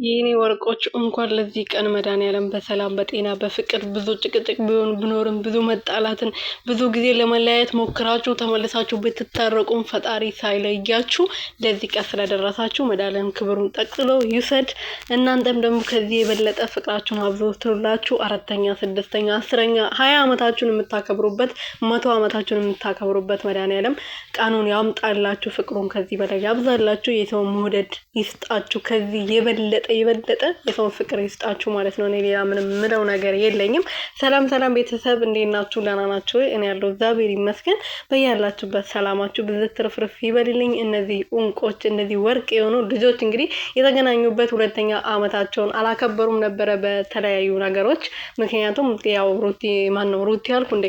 የኔ ወርቆች እንኳን ለዚህ ቀን መድኃኒዓለም በሰላም በጤና በፍቅር ብዙ ጭቅጭቅ ቢሆን ብኖርም ብዙ መጣላትን ብዙ ጊዜ ለመለያየት ሞክራችሁ ተመልሳችሁ ብትታረቁም ፈጣሪ ሳይለያችሁ ለዚህ ቀን ስለደረሳችሁ መድኃኒዓለም ክብሩን ጠቅልሎ ይውሰድ። እናንተም ደግሞ ከዚህ የበለጠ ፍቅራችሁን አብዝቶላችሁ 4ኛ፣ 6ኛ፣ 10ኛ፣ 20 ዓመታችሁን የምታከብሩበት፣ 100 ዓመታችሁን የምታከብሩበት መድኃኒዓለም ቀኑን ያምጣላችሁ። ፍቅሩን ከዚህ በላይ ያብዛላችሁ። የሰው መውደድ ይስጣችሁ። ከዚህ የበለጠ የበለጠ የሰውን ፍቅር ይስጣችሁ ማለት ነው። እኔ ሌላ ምንም ምለው ነገር የለኝም። ሰላም ሰላም ቤተሰብ፣ እንዴት ናችሁ? ደህና ናችሁ? እኔ ያለው እግዚአብሔር ይመስገን። በያላችሁበት ሰላማችሁ ብዝት ትርፍርፍ ይበልልኝ። እነዚህ እንቆች፣ እነዚህ ወርቅ የሆኑ ልጆች እንግዲህ የተገናኙበት 2ኛ ዓመታቸውን አላከበሩም ነበረ በተለያዩ ነገሮች። ምክንያቱም ያው ሩቲ፣ ማን ነው ሩቲ አልኩ እንዴ፣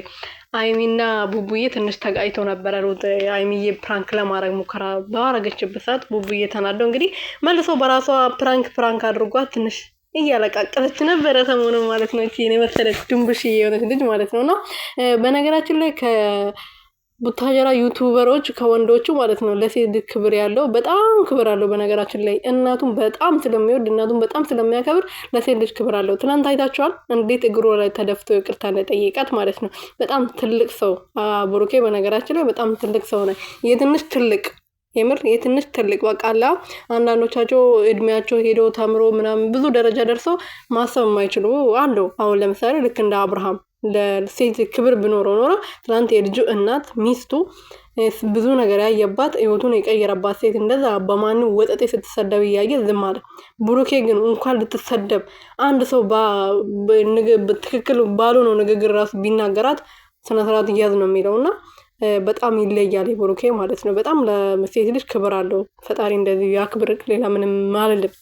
አይሚና ቡቡዬ ትንሽ ተጋጭተው ነበረ። ሩት አይሚዬ prank ለማድረግ ሙከራ ባረገችበት ሰዓት ቡቡዬ ተናደው እንግዲህ መልሶ በራሷ prank አድርጓት ትንሽ እያለቃቀሰች ነበረ ሰሞኑን ማለት ነው። እቺ የኔ መሰለች ድንቡሽ የሆነች ልጅ ማለት ነው። እና በነገራችን ላይ ከቡታጀራ ዩቱበሮች ከወንዶቹ ማለት ነው ለሴት ክብር ያለው፣ በጣም ክብር አለው። በነገራችን ላይ እናቱን በጣም ስለሚወድ፣ እናቱን በጣም ስለሚያከብር ለሴት ልጅ ክብር አለው። ትናንት አይታችኋል እንዴት እግሩ ላይ ተደፍቶ ይቅርታ እንደጠየቃት ማለት ነው። በጣም ትልቅ ሰው ብሩኬ፣ በነገራችን ላይ በጣም ትልቅ ሰው ነው። የትንሽ ትልቅ፣ የምር የትንሽ ትልቅ። በቃ አላ አንዳንዶቻቸው እድሜያቸው ሄዶ ተምሮ ምናምን ብዙ ደረጃ ደርሰው ማሰብ የማይችሉ አሉ። አሁን ለምሳሌ ልክ እንደ አብርሃም ለሴት ክብር ቢኖረው ኖሮ ትናንት የልጁ እናት፣ ሚስቱ፣ ብዙ ነገር ያየባት፣ ህይወቱን የቀየረባት ሴት እንደዛ በማንም ወጠጤ ስትሰደብ እያየ ዝም አለ። ብሩኬ ግን እንኳን ልትሰደብ አንድ ሰው ትክክል ባልሆነው ንግግር ራሱ ቢናገራት ስነ ስርዓት እያዝ ነው የሚለው። እና በጣም ይለያል የብሩኬ ማለት ነው። በጣም ለሴት ልጅ ክብር አለው። ፈጣሪ እንደዚህ ያክብር። ሌላ ምንም አልልም።